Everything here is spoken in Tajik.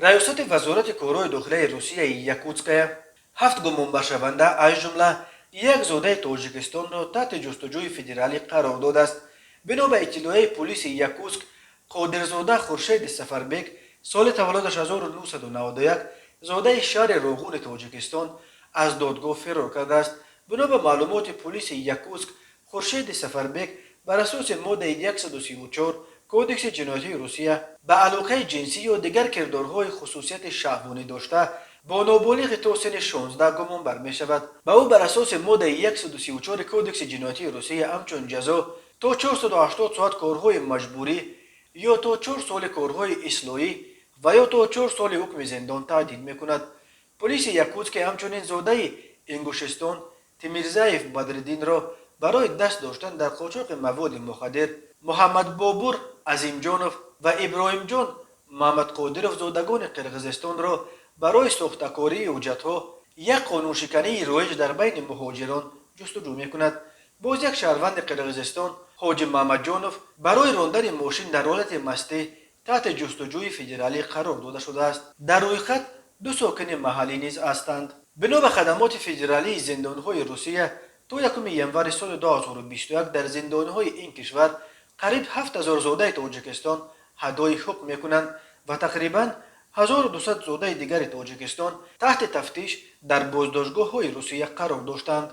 Раёсати Вазорати корҳои дохилаи Русияи Якутская ҳафт гумонбаршаванда, аз ҷумла як зодаи Тоҷикистонро таҳти ҷустуҷӯи федералӣ қарор додааст. Бино ба иттилояи пулиси Якутск, Қодирзода Хуршеди Сафарбек, соли таваллудаш 1991, зодаи шаҳри Роғуни Тоҷикистон, аз додгоҳ фирор кардааст. Бино ба маълумоти пулиси Якутск, Хуршеди Сафарбек бар асоси моддаи 134 Кодекси ҷиноятии Русия ба алоқаи ҷинсӣ ё дигар кирдорҳои хусусияти шаҳвонӣ дошта бо ноболиғи то синни 16 гумонбар мешавад. Ба ӯ бар асоси моддаи 134 Кодекси ҷиноятии Русия ҳамчун ҷазо то 480 соат корҳои маҷбурӣ ё то 4 соли корҳои ислоҳӣ ва ё то 4 соли ҳукми зиндон таҳдид мекунад. Полиси Якутский ҳамчунин зодаи Ингушистон Тимирзаев Бадриддинро барои даст доштан дар қочоқи маводи мухаддир, Муҳаммадбобур Азимҷонов ва Иброҳимҷон Муҳаммадқодиров, зодагони Қирғизистонро барои сохтакории ҳуҷҷатҳо, як қонуншикании роиҷ дар байни муҳоҷирон, ҷустуҷӯ мекунад. Боз як шаҳрванди Қирғизистон, Ҳоҷи Муҳаммадҷонов, барои рондани мошин дар ҳолати мастӣ таҳти ҷустуҷӯи федералӣ қарор дода шудааст. Дар рӯйхат ду сокини маҳаллӣ низ ҳастанд. Бино ба хадамоти федералии зиндонҳои Русия, то 1 январи соли 2021 дар зиндонҳои ин кишвар қариб 7000 зодаи Тоҷикистон адои ҳукм мекунанд ва тақрибан 1200 зодаи дигари Тоҷикистон таҳти тафтиш дар боздоштгоҳҳои Русия қарор доштанд.